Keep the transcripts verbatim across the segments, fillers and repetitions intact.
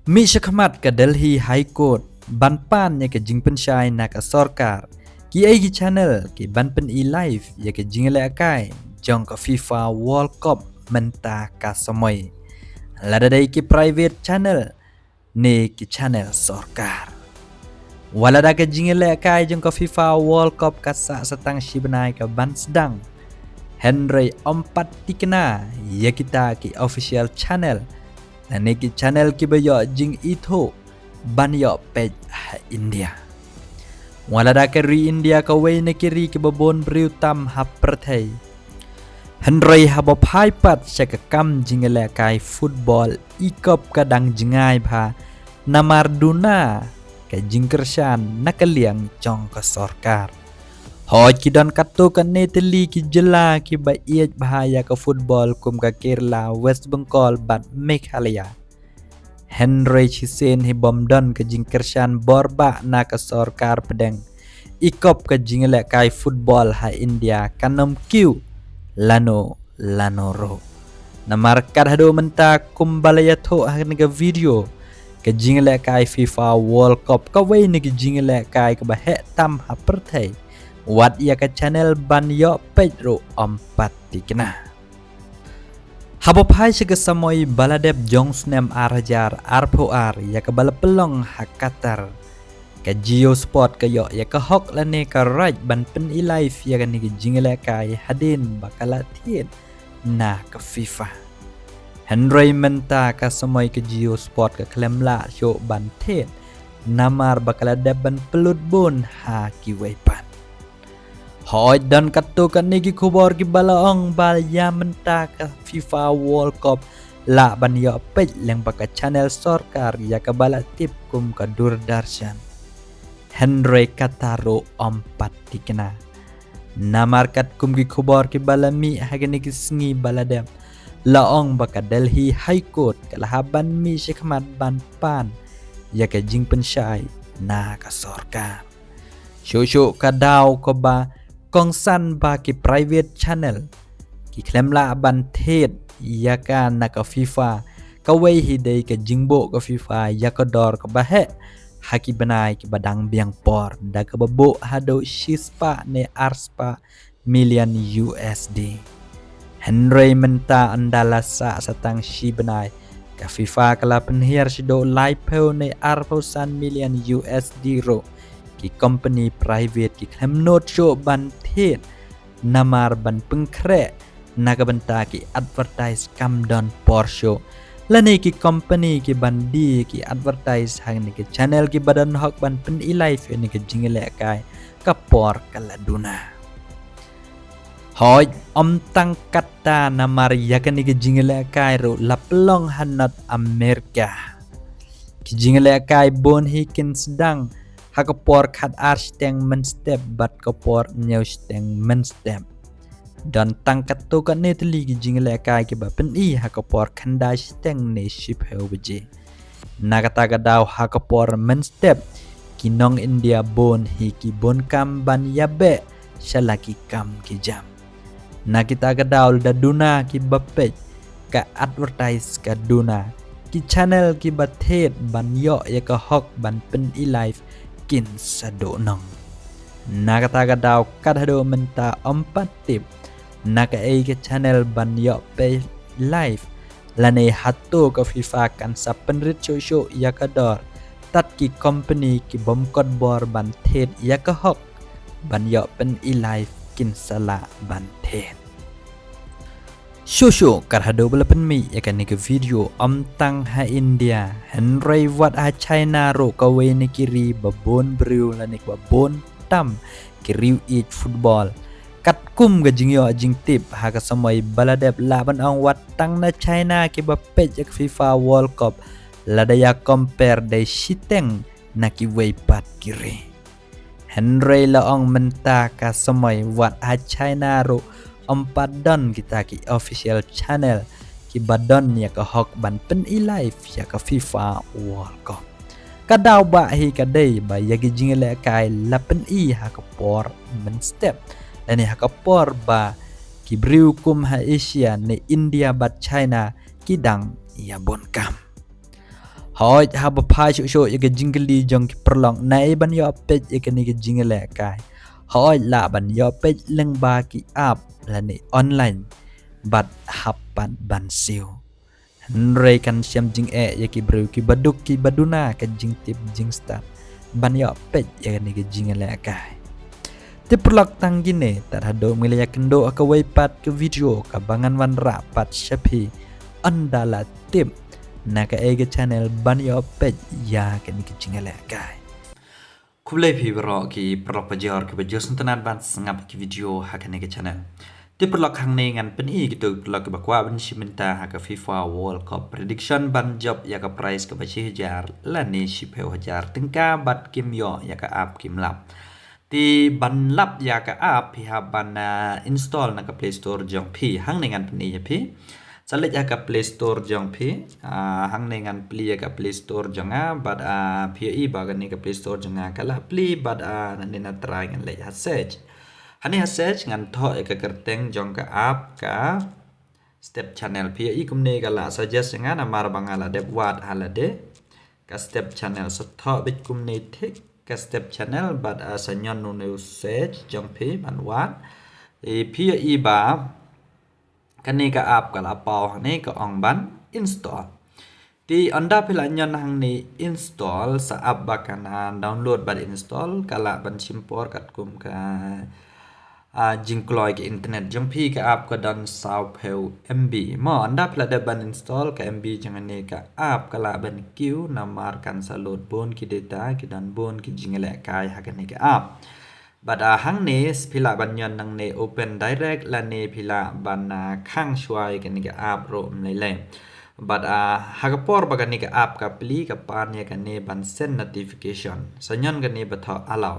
Mih shakhmat ka Delhi High Court ban pan ïa ka jingpynshai na ka sorkar, ki ei ki channel ki ban pyni live ïa ka jingïalehkai jong ka FIFA World Cup mynta ka samoi, lada dei ki private channel ne ki channel sorkar. Wat lada ka jingïalehkai jong ka FIFA World Cup ka sah sa tang shi bnai ka ban sdang, hynrei ym pat thikna ïa kita ki official channel lane ki channel kiba ïoh jingithuh ban ïoh peit ha India. Wat lada ka ri India kawei na ki ri kiba bun briew tam ha pyrthei, hynrei haba phai pat sha ka kam jingïalehkai football, i kop ka dang jngai bha namar duna ka jingkyrshan na ka liang jong ka sorkar. Hooid, ki don katto katne tylli ki jylla kiba ïeit bha ïa ka football kum ka Kerala, West Bengal bad Meghalaya. Hynrei shisien hi bym don ka jingkyrshan bor bah na ka sorkar pdeng, i kop ka jingïalehkai football ha India kan ym kiew lano lano ruh. Namar kat haduh mynta, kumba la ïathuh ha kane ka video, ka jingïalehkai FIFA World Cup kawei na ki jingïalehkai kaba heh tam ha pyrthei. Wat ïa ka channel ban ïoh peit ruh ym pat thikna. Haba phai sha ka samoi ba la dep jong snem ar hajar arphew ar ïa kaba la pynlong ha Qatar, ka Jio Sport ka ïoh ïa ka hok lane ka right ban pyni live ïa kane ka jingïalehkai hadien ba ka la thied na ka FIFA. Hynrei mynta ka samoi ka Jio Sport ka khlem lah shuh ban thied namar ba ka la dep ban pynlut bun ha kiwei pat. Hooid, don katto katne ki khubor kiba la ong ba ïa mynta ka FIFA World Cup lah ban ïoh peit lyngba ka channel sorkar ïa kaba la tip kum ka Doordarshan. Hynrei kata ruh ym pat thikna. Namar katkum ki khubor kiba la mih ha kine ki sngi ba la dep, la ong ba ka Delhi High Court ka la hap ban mih shakhmat ban pan ïa ka jingpynshai na ka sorkar. Shuh shuh ka daw kaba kongsan ba ki private channel ki khlem lah ban thied ïa ka na ka FIFA, kawei hi dei ka jingbuh ka FIFA ïa ka dor kaba heh ha ki bnai kiba dang biang por, da kaba buh haduh shispah ne arspah million U S D. Hynrei mynta ynda la sah sa tang shi bnai, ka FIFA ka la pynhiar shaduh laiphew ne arphew san million U S D ruh. Ki company private ki khlem nud shuh ban thied namar ban pynkhreh na ka bynta ki advertise kam don por shuh, lane ki company ki ban die ki advertise ha kine ki channel kiba don hok ban pyni live ïa kine ki jingïalehkai ka por ka la duna. Hooid, ym tang katta, namar ïa kine ki jingïalehkai ruh la pynlong ha North America. Ki jingïalehkai bun hi kin sdang ha ka por khat ar shiteng mynstep bad ka por hynñiew shiteng mynstep. Don tang katto katne tylli ki jingïalehkai kiba pyni ha ka por khyndai shiteng ne shiphew baje. Na kata ka daw ha ka por mynstep, ki nong India bun hi ki bun kam ban ïabeh sha la ki kam ki jam. Na kita ka daw lada duna kiba peit, ka advertise ka duna, ki channel kiba thied ban ïoh ïa ka hok ban pyni live kin sa duhnong. Na kata ka daw kat haduh mynta ym pat tip na kaei ka channel ban ïoh peit live, lane hato ka FIFA kan sa pynrit shuh shuh ïa ka dor, tad ki company ki bym kot bor ban thied ïa ka hok ban ïoh pyni live kin sa lah ban thied. Shuh shuh kat haduh ba la pynmih ïa kane ka video, ym tang ha India, hynrei wat ha China ruh, kawei na ki ri ba bun briew lane ba bun tam ki riew ïeit football. Katkum ka jingïoh jingtip ha ka samoi ba la dep, lah ban ong wat tang na China kiba peit ïa ka FIFA World Cup lada ïa compare dei shiteng na kiwei pat ki ri. Hynrei la ong mynta ka samoi wat ha China ruh ym pat don kita ki official channel kiba don ïa ka hok ban pyni live ïa ka FIFA World Cup. Ka daw bah hi ka dei ba ïa ki jingïalehkai la pyni ha ka por mynstep, lane ha ka por ba ki briew kum ha Asia ne India bad China ki dang ïa bun kam. Hooid, haba phai shuh shuh ïa ka jingkylli jong ki paralok naei ban ïoh peit ïa kane ka jingïalehkai. Hooid, lah ban ïoh peit lyngba ki app lane online. Bad hap pat ban siew. Hynrei kan shem jingeh ïa ki briew kiba duk kiba duna ka jingtip jingstad ban ïoh peit ïa kane ka jingïalehkai. Te paralok, tang kine, tad haduh ngin ïakynduh ha kawei pat ka video kaba ngan wanrah pat sha phi. Ynda la tip na kaei ka channel ban ïoh peit ïa kane ka jingïalehkai. Khublei phi baroh ki paralok bajor kiba ju sngewtynnat ban sngap ki video ha kane ka channel. Te paralok, hangne ngan pyni kito ki paralok kiba kwah ban shim bynta ha ka FIFA World Cup prediction ban jop ïa ka prize kaba shi hajar lane shiphew hajar tyngka bad kim ïoh ïa ka app, kim lap. Te ban lap ïa ka app phi hap ban, ah, install na ka Play Store jong phi. Hangne ngan pyni ïa phi. Sa leit ha ka Play Store jong phi. Ah, hangne ngan plie ïa ka Play Store jong nga bad, ah, phi ïohi ba kane ka Play Store jong nga ka la plie bad, ah, nangne na trai ngan leit ha search. Hangne ha search ngan thoh ïa ka kyrteng jong ka app ka Step Channel. Phi ïohi kumne ka la suggest ïa nga namar ba nga la dep wad ha lade ka Step Channel. Sa thoh beit kumne thik ka Step Channel bad, ah, sa ñion une u search jong phi ban wad. Te phi ïohi ba kane ka app ka la paw hangne ka ong ban install. Te ynda phi la ñion hangne install, sa ap ba kan, ah, download bad install, ka lah ban shim por katkum ka, ah, jingkloi ka internet jong phi. Ka app ka don sawphew M B. Mo, ynda phi la dep ban install, ka M B jong kane ka app ka lah ban kiew namar kan sa load bun ki data, ki don bun ki jingïalehkai ha kane ka app. Bad, ah, hangne phi lah ban ñion nangne open direct lane phi lah ban, ah, khang shuwa ïa kane ka app ruh ym lei lei. Bad, ah, ha ka por ba kane ka app ka plie, ka pan ïa kane ban send notification. Sa ñion kane ba thoh allow.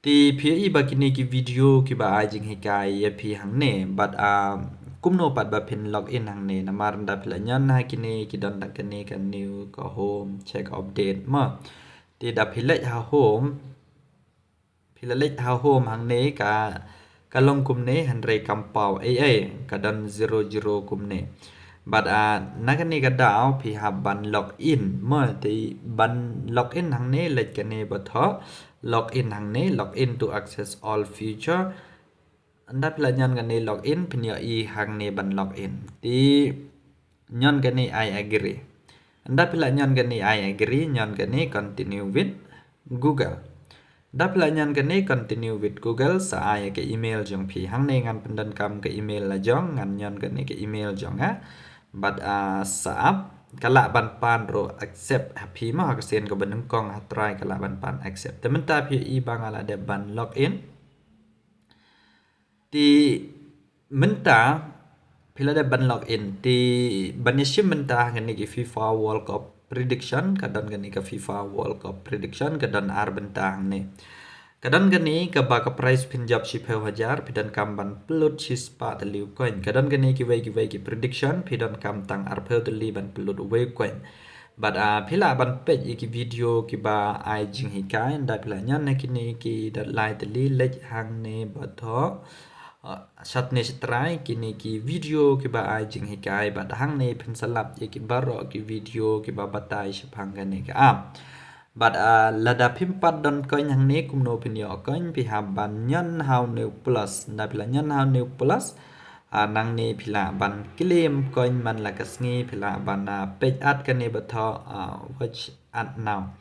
Te phi ïohi ba kine ki video kiba ai jinghikai ïa phi hangne. Bad, ah, kumno pat ba phin log in hangne. Namar ynda phi la ñion ha kine ki don da kane ka new, ka home, check, update, mo. Te da phi leit ha home, phi la leit ha home hangne ka, ka long kumne, hynrei kam paw ei ei, ka don zero zero kumne. Bad, ah, na kane ka daw phi hap ban log in. Mo, te ban log in hangne leit kane ba thoh log in hangne, log in to access all feature. Ynda phi la ñion kane log in, phin ïohi hangne ban log in. Te ñion kane I agree. Ynda phi la ñion kane I agree, ñion kane continue with Google. Ynda phi la ñion kane continue with Google, sa ai ka email jong phi. Hangne ngan pyndonkam ka email la jong, ngan ñion kane ka email jong nga. Bad, ah, sa ap, ka lah ban pan ruh accept ha phi mo, ha ka sien kaba nyngkong ha trai ka lah ban pan accept. Te mynta phi ïohi ba nga la dep ban log in. Te mynta phi la dep ban log in. Te ban ïa shim bynta ha kane ka FIFA World Cup prediction, ka don kane ka FIFA World Cup prediction, ka don ar bynta hangne. Ka don kane kaba ka prize phin jop shiphew hajar, phi donkam ban pynlut shispah tylli u coin. Ka don kane kiwei kiwei ki prediction, phi donkam tang arphew tylli ban pynlut uwei u coin. Bad, ah, phi lah ban peit ïa ki video kiba ai jinghikai, ynda phi la ñion na kine ki dot lai tylli, leit hangne ba thoh, ah, shane shatrai, kine ki video kiba ai jinghikai, bad hangne phin sa lap ïa ki baroh ki video kiba batai shaphang kane ka app. Bad, ah, lada phim pat don coin hangne, kumno phin ïoh coin, phi hap ban ñion ha une u plus, ynda phi la ñion ha une u plus, ah, nangne phi lah ban claim coin man la ka sngi, phi lah ban, ah, peit at kane ba thoh, ah, watch at now.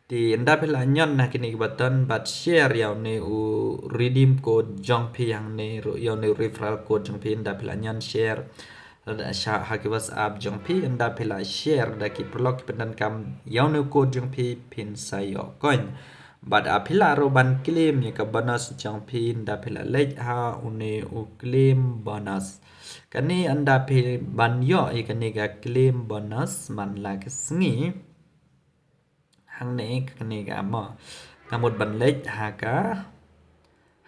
Te ynda phi la ñion na kine ki button bad share ïa une u redeem code jong phi hangne ruh, ïa une u referral code jong phi, ynda phi la ñion share lada sha ha ki WhatsApp jong phi, ynda phi la share da ki paralok ki pyndonkam ïa une u code jong phi, phin sa ïoh coin. Bad, ah, phi lah ruh ban claim ïa ka bonus jong phi, ynda phi la leit ha une u claim bonus. Kane ynda phi ban ïoh ïa kane ka claim bonus man la ka sngi. Hangne kane ka mo. Nga mut ban leit ha ka,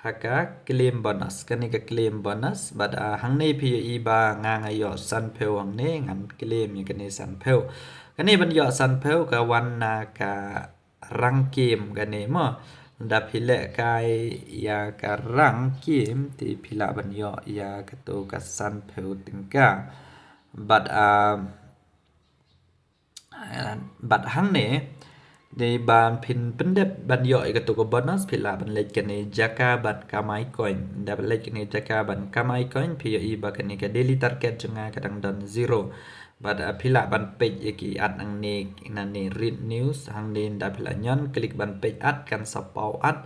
ha ka claim bonus. Kane ka claim bonus bad, ah, hangne phi ïohi ba nga nga ïoh sanphew hangne, ngan claim ïa kane sanphew. Kane ban ïoh sanphew ka wan na ka rank game kane mo. Ynda phi leh kai ïa ka rank game te phi lah ban ïoh ïa kato ka sanphew tyngka. Bad, ah, Bad hangne, dei ban phin pyndep ban ïoh ïa katu ka bonus, phi lah ban leit kane jaka ban kamai coin. Ynda phi leit kane jaka ban kamai coin, phi ïohi ba kane ka daily target jong nga ka dang don zero. Bad, ah, phi lah ban peit ïa ki ad nangne, nangne read news, hangne ynda phi lah ñion, klik ban peit ad, kan sa paw ad.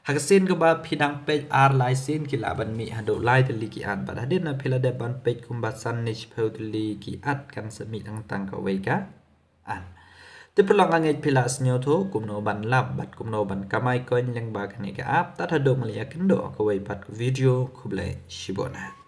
Ha ka sien kaba phi dang peit ar lai sien ki lah ban mih haduh lai tylli ki ad. Bad hadien ba phi la dep ban peit kumba san ne shiphew tylli ki ad kan sa mih tang tang kawei ka ad. Te paralok, nga ngeit phi la sngewthuh kumno ban lap bad kumno ban kamai coin lyngba kane ka app. Tad haduh ban ïakynduh ha kawei pat ka video, khublei shibun.